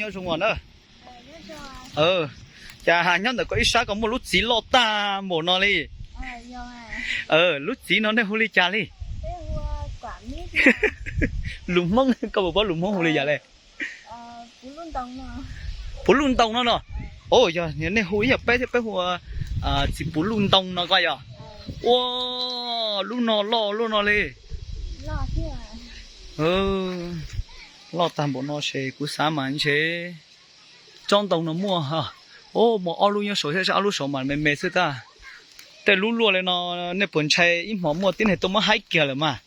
Nyob zoo os na. Cas nyob ntawm koj ib sab koj muaj lub txiv loj tag npaum no li? Lub txiv no nej hu li cas li? Lus Hmoob, koj puas paub lus Hmoob hu li cas li? Puv luj ntoo no no. Yog nej hu ib yam peb thiab, peb hu txiv puv luj ntoo no koj yog. Ua, lub no loj luaj no li. Loj tag npaum no ces kuv xav mas ntshe tsob ntoo no muaj, muaj ob lub nyob saud thiab, ob lub saud mas me me xwb tag. Tej lub luaj li no nej puas ntshai ib hmo muaj tib neeg tuaj muab haib kiag lawm mas?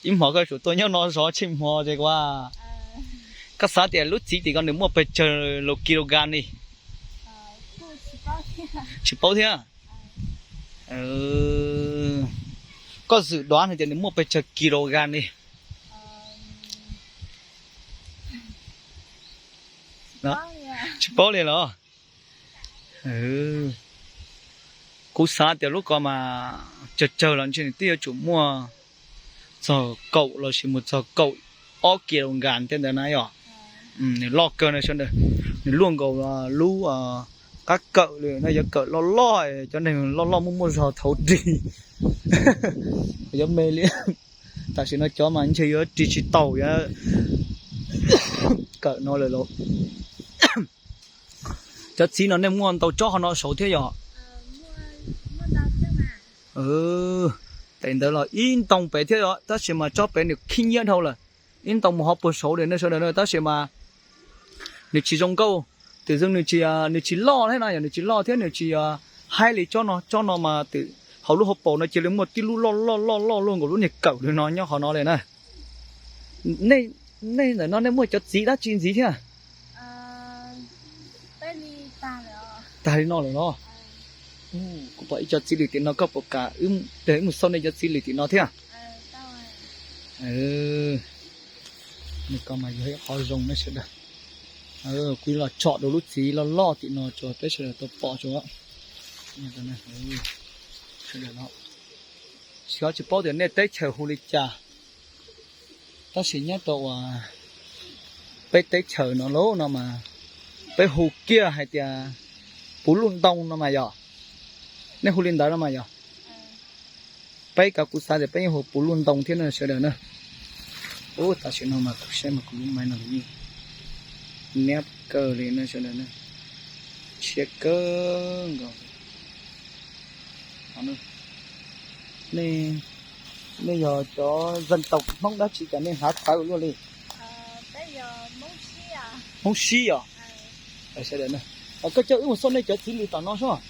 Ib hmo koj tsum tuaj nyob no zov tsheej hmo ces kuv, koj xav tias lub txiv tim ko nws muaj pes tsawg los kilogram li? Tsis paub thiab. Koj zwm duav hais tias nws muaj pes tsawg kilogram li? Tsis paub li los? Kuv xav tias lub ko mas tsawg tsawg los ntshe nws twb yuav tsum muaj txog kaum los sis mus txog kaum ob kilogram tej ntawd na yom. Nws loj kawg na sawv daws, nws luaj nkaus lub qab kawm li no, yuav kawm loj loj, cov neeg loj loj muaj muaj zog thaum rig yuav me li. Tam sim no cov mas ntshe yuav rig tsis tau, yuav kawm no lawm los. Cov txiv no nej muaj ntau tsob qhov no saud thiab yom? Pem ntawd los ib ntoo pem thiab yom, tab sis mas tsob pem nws khib nyiab dhau lawm. Ib ntoo mus ho puag saud li nej sawv daws na, tab sis mas nws tsis zoo nkauj. Twm zeej nws tsis, nws tsis loj thiab no, yog nws tsis loj thiab nws tsis haib li tsob no. Tsob no mas twm hauv lub hauv paus no cia li muaj tib lub loj loj loj loj luaj nkaus lub niag kawm li no nyob qhov no li na. Nej ntawm no nej muaj cov txiv dab tsi ntxiv thiab? Tag li no lawm los? Kuv pom ib co txiv lwm tim no, koj puas kam wb mus xauj nej cov txiv lwm tim no thiab? Nws ko mas yog ib qhov zoo ne sawv daws. Kuv los tsom rau lub txiv loj loj tim no tso peb sawv daws tau pom tso. Sawv daws no, xyov tsis paub tias nej teb chaws hu li cas, tab sis nyob rau uas peb teb chaws no lauj no mas peb hu kiag hais tias puv luj ntoo no mas yog, nej hu li ntawd no mas yog. Peb kav kuv xav tias peb yeej hu puv luj ntoo thiab na sawv daws na. Ub, tam sim no mas kuv saib mas kuv lub maiv no yeej niab kawg li na sawv daws na, tshiab kawg nkaus. Nej, nej yog cov zeeg taus Hmoob dab tsi cas nej hnav tawv luaj li? Hmoob Sib os. Sawv daws na, koj coj wb mus xauj nej cov txiv lwm tom no soj.